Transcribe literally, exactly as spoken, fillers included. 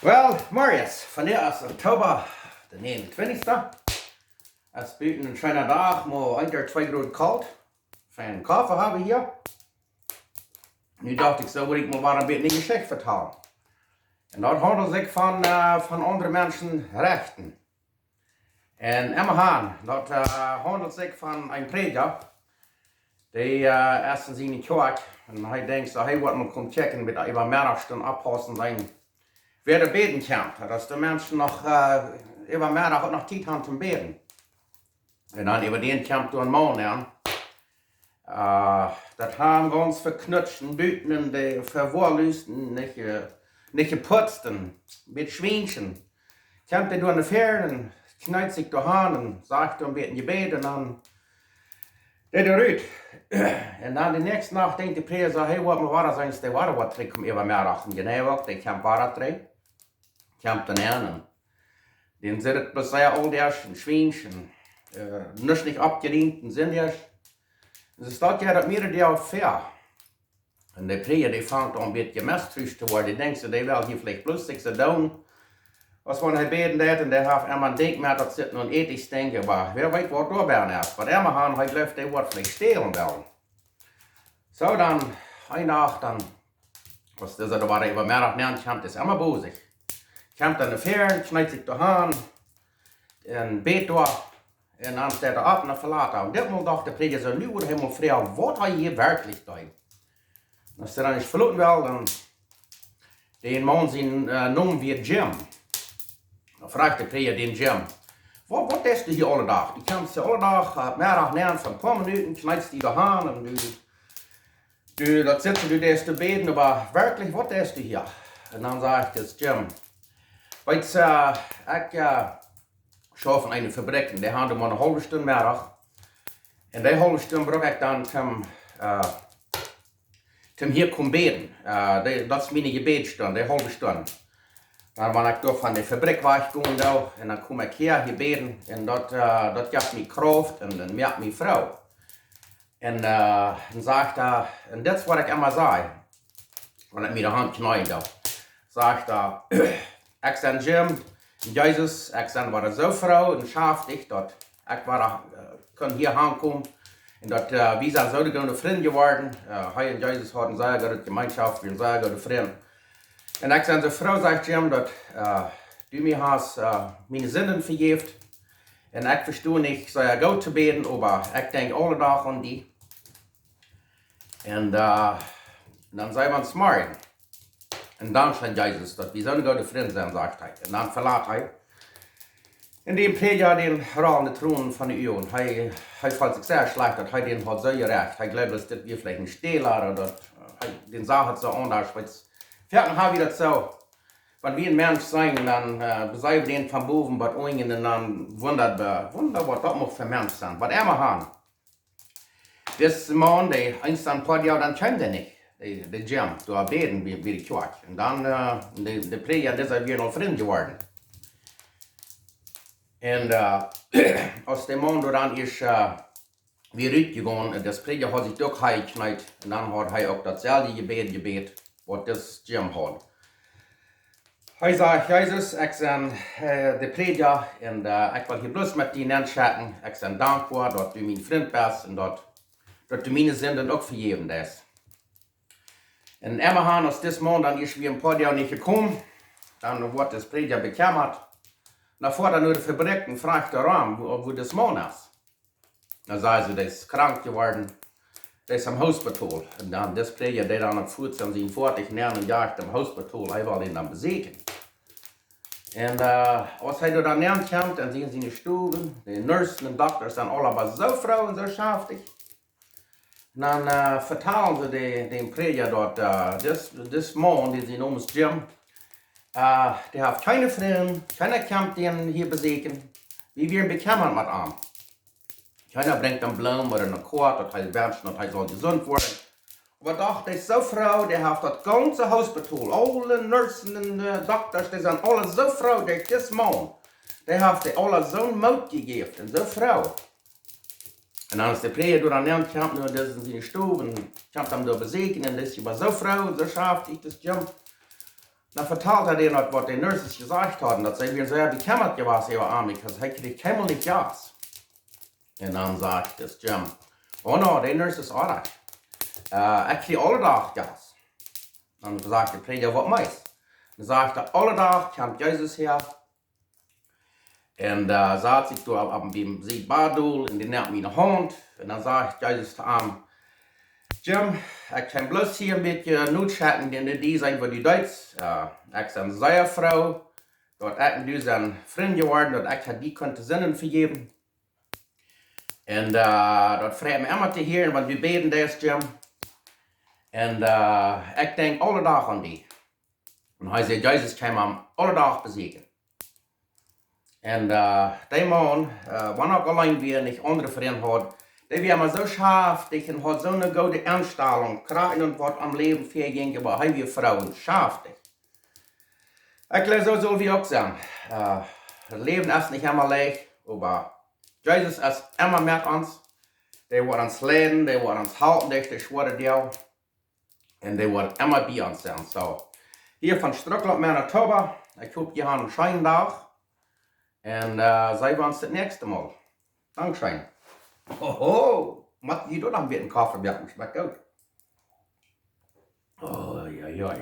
Well, Marius, vondoag es Oktoba de negenuntwintichste. Es buten een scheena Dach, mau een ooda twee Grod kolt. Feinen Koffe hab wie hia. Nu docht ekj, soo wull ekj mol waut een bät eene Jeschicht vetalen. Un daut haundelt sikj von, äh, von aundre Menschen rechten. Un emma han, daut, äh, haundelt sikj von een Prädja, dee, äh, es en siene Kjoakj. Un hee denkjt, soo, hee woat mol komen checken, met äwa Meddach stonen oppaussen sennen, wäa doa bäden kjemt. Daut de Menschen noch, äh, äwa Meddach uk noch Tiet han toom bäden. Un dan äwa dän kjemt doa een Maun aun. Äh, daut Harn gaunz veknutscht buten un de vewoalusten, nich, äh, nich jeputzt un met Schwienschen. Kjemt hee doa no väaren, kjneet sikj doa han un sajcht doa een bät Jebäd un dan deit hee rut. Un dan de näakjste Nacht denkjt de Prädja, soo, hee woat mol wada sennen, dee wada woat trigjkomen äwa Meddach. Un jeneiw uk, dee kjemt wada trigj. Kjemt doa aun un dän sitt et bloos sea auldasch un schwiensch un, äh, nuscht nich oppjerieemt un sindasch. Un soo steit hee doa mierere Doag väa. Un de Prädja, dee fangt aun een bät mestrusch to woaren. Dee denkjt soo, dee well hia veleicht bloos sikj soo doonen, aus wan hee bäden deit. Un dee haft emma een Dinkj met, daut sitt nu een Ätichsdinkj, oba wäa weet, waut doa bie es. Waut emma han, hee jleeft, dee woat veleicht stälen wellen. Soo, dan, een Dach, dan, aus dise doa wada äwa Meddach nenn kjemt, es emma bosich. Kjemt doa no väaren, kjneet sikj doa han un bät doa. Un dan steit hee opp un velat hee. Un dit Mol docht de Prädja soo, nu woat hee mol froagen, waut hee hia werkjlich deed. Un aus hee dan ieescht veloten well, dan, dän Maun sien, äh, Nomen wia Jim. Dan fruach de Prädja dän Jim: Waut, waut deist du hia aule Dach? Du kjemst hia aule Dach, äh, Meddach nenn fa een poa Minuten, kjneetst die doa han un du, du, daut sitt soo, du deist doa bäden, oba werkjlich, waut deist du hia? Un dan sajcht dis Jim: Weetst, äh, ekj, äh, schaufen eene Fabrikj, dee hauden mau eene haulwe Stund Meddach. Un dee haulwe Stund bruck ekj dan toom, äh, toom hia komen bäden. Äh, dee, daut es miene Jebädsstund, dee haulwe Stund. Dan, wan ekj doa von de Fabrikj wajch gonen doo, un dan kom ekj hia, hia bäden. Un daut, äh, daut jeft mie Krauft un, un moakt mie froo. Un, äh, dan sajcht hee, un dit es waut ekj emma saj, wan ekj mie de Haunt kjneeen doo. Sajcht hee: Ekj sie Jim, un Jesus, ekj sie wada soo froo un schaftich, daut ekj wada, äh, kunn hia hankomen. Un daut, äh, wie sent soo de goode Frind jeworden. Äh, hee un Jesus hauden sea goode Jemeenschoft, wieren sea goode Frind. Un ekj sie soo froo, sajcht Jim, daut, äh, du mie hast, äh, miene Sinden vejäft. Un ekj vesto nich soo goot to bäden, oba ekj denkj aule Dach aun die. Un, äh, dan sent wie ons morjen. Un dankscheen Jesus, daut wie soone goode Frind sent, sajcht hee. Un dan velat hee. Un dän Prädja, dän rollen de Tronen von de Uagen. Hee, hee feelt sikj sea schlajcht, daut hee dän haud soo jerecht. Hee jleewd, daut dit wia veleicht een Stäla, ooda daut, äh, hee, dän sach et soo aundasch. Weetst, foaken ha wie daut soo, wan wie een Mensch seenen, dan, äh, beseenen wie dän von bowen bat unjen un dan wundat wie, wunda, waut daut mucht fa Mensch sennen. Waut emma han. Dis Maun, dee eent dan poa Doag, dan kjeem dee nich. Dee, dee Jim, doa bäden bie, bie de Kjoakj. Un dan, äh, de, de Prädja, dee sent wie noch Frind jeworden. Un, äh, aus de Maun doa dan ieescht, äh, wia rutjegonen, un de Prädja haud sikj uk hia jekjneet, un dan haud hee uk daut selwje Jebäd jebät, waut dis Jim haud. Hee säd: Jesus, ekj sie, äh, de Prädja, un, äh, ekj well hia bloos met die nenschekjen. Ekj sie dankboa, daut du mien Frint best un daut, daut du miene Sinden uk vejäwen deist. Un emma han, aus dis Maun dan ieescht wia een poa Doag nich jekomen, dan woat dis Prädja bekjemmat. Dan foat hee no de Fabrikj un fruach doa rom, wua, wua dis Maun es. Dan säden see, dee es krank jeworden, dee es em Hospitol. Un dan dis Prädja, dee dan uk fuats aun sien Foatich nämen un jajcht em Hospitol, hee well dän dan beseakjen. Un, äh, aus hee doa dan nenn kjemt, dan sent siene Stow, de Nursen un Doktasch sent aula oba soo froo un soo schaftich. Un dan, äh, vetalen see de, dän Prädja daut, äh, dis, dis Maun, dee sien Nomen es Jim, äh, dee haft kjeene Frind, kjeena kjemt dän hia beseakjen. Wie wieren bekjemmat met am. Kjeena brinjt am Bloomen ooda eene Koat, daut hee wenscht, daut hee saul jesunt woaren. Oba doch, dee es soo froo, dee haft daut gaunze Hospitol, aule Nursen un, äh, Doktasch, dee sent aula soo froo, daut dis Maun, dee haft dee aula soon Moot jejäft un soo froo. Un dan aus de Prädja doa nenn kjemt, nu, dee es en siene Stow, un kjemt am doa beseakjen, un dee es oba soo froo, soo schaftich, dis Jim. Dan vetald hee dän daut, waut de Nurses jesajcht hauden, daut see wieren sea bekjemmat jewast äwa am, because hee kjrieech kjeenmol nich Gas. Un dan sajcht dis Jim: "Oh no, de Nurse es oajch. Ekj kjrieech aule Dach Gas." Dan sajcht de Prädja: "Waut meist?" Dan sajcht hee: "Aule Dach kjemt Jesus häa un sat sikj doa opp, opp dän Bad dol un dee nemt miene Haunt." Un dan sajcht Jesus to am: "Jim, ekj kjeem bloos hia een bät notschekjen, dän de die seenen, waut du deist. Ekj sie sea froo, daut ekj un du sent Frind jeworden, daut ekj ha die kunt de Sinden vejäwen. Un daut freit mie emma to hieren, wan du bäden deist, Jim. Un ekj denkj aule Dach aun die." Un hee säd, Jesus kjeem am aule Dach besieekjen. Un dee Maun, wan hee uk auleen wia, nich aundre Frind haud, dee wia mau soo schaftich un haud soone goode Enstalunk, krakjt waut aum Läwen väajinkj, oba hee wia froo un schaftich. Ekj jleew, soo sull wie uk sennen. Daut Läwen es nich emma leicht, oba Jesus es emma met ons. Dee woat ons leiden, dee woat ons halpen derch de schwoare Doag. Un dee woat emma bie ons sennen. So, hia von Strucklaunt, Manitoba. Ekj hop, jie haben een scheenen Dach. Un see wie ons daut näakjste Mol. Dankscheen. Hoho, mott jie doa dan wada een Koffe moaken, schmakjt goot. Oh, ja, ja.